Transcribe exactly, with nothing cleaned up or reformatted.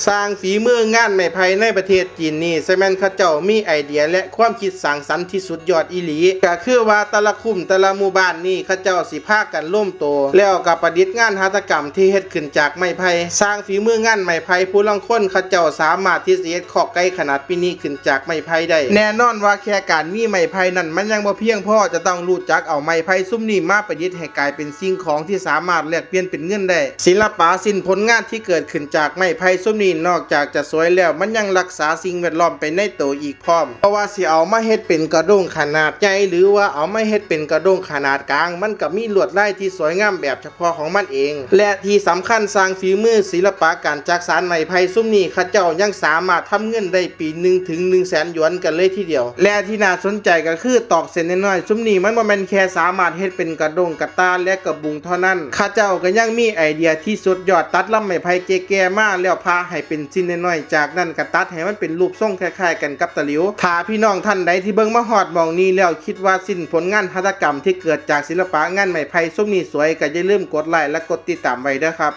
ช่างฝีมืองานไม้ไผ่ในประเทศจีนนี่ ซะแม่นเขาเจ้ามีไอเดียและความคิดสร้างสรรค์ที่สุดยอดอีหลี ก็คือว่าแต่ละคุ้มแต่ละหมู่บ้านนี่ เขาเจ้าสิพากันรวมตัว แล้วก็ประดิษฐ์งานหัตถกรรมที่เฮ็ดขึ้นจากไม้ไผ่ ช่างฝีมืองานไม้ไผ่ผู้ลางคน เขาเจ้าสามารถที่สิเฮ็ดคอกไก่ขนาดมินิขึ้นจากไม้ไผ่ได้ แน่นอนว่าแค่การมีไม้ไผ่นั้นมันยังบ่เพียงพอ จะต้องรู้จักเอาไม้ไผ่ซุมนี้มาประดิษฐ์ให้กลายเป็นสิ่งของที่สามารถแลกเปลี่ยนเป็นเงินได้ ศิลปะชิ้นผลงานที่เกิดขึ้นจากไม้ไผ่ซุมนี้ นอกจากจะสวยแล้ว มันยังรักษาสิ่งแวดล้อมไปในตัวอีกพร้อม เพราะว่าสิเอามาเฮ็ดเป็นกระด้งขนาดใหญ่ หรือว่าเอามาเฮ็ดเป็นกระด้งขนาดกลาง มันก็มีลวดลายที่สวยงามแบบเฉพาะของมันเอง และที่สำคัญ ช่างฝีมือศิลปะการจักสานไม้ไผ่ซุมนี้ เขาเจ้ายังสามารถทำเงินได้ปีหนึ่งถึงหนึ่งแสนหยวนกันเลยทีเดียว และที่น่าสนใจก็คือตอกเส้นน้อยๆซุมนี้ มันบ่แม่นแค่สามารถเฮ็ดเป็นกระด้งกระตาและกระบุงเท่านั้น เขาเจ้าก็ยังมีไอเดียที่สุดยอด ตัดลำไม้ไผ่แก่ๆมาแล้วผ่าให้เป็นชิ้นน้อยๆ จากนั้นก็ตัดให้มันเป็นรูปทรงคล้ายๆกันกับตะหลิว ถ้าพี่น้องท่านใดที่เบิ่งมาฮอดหม่องนี้แล้วคิดว่าชิ้นผลงานหัตถกรรมที่เกิดจากศิลปะงานไม้ไผ่ซุมนี้สวย ก็อย่าลืมกดไลค์และกดติดตามไว้เด้อครับ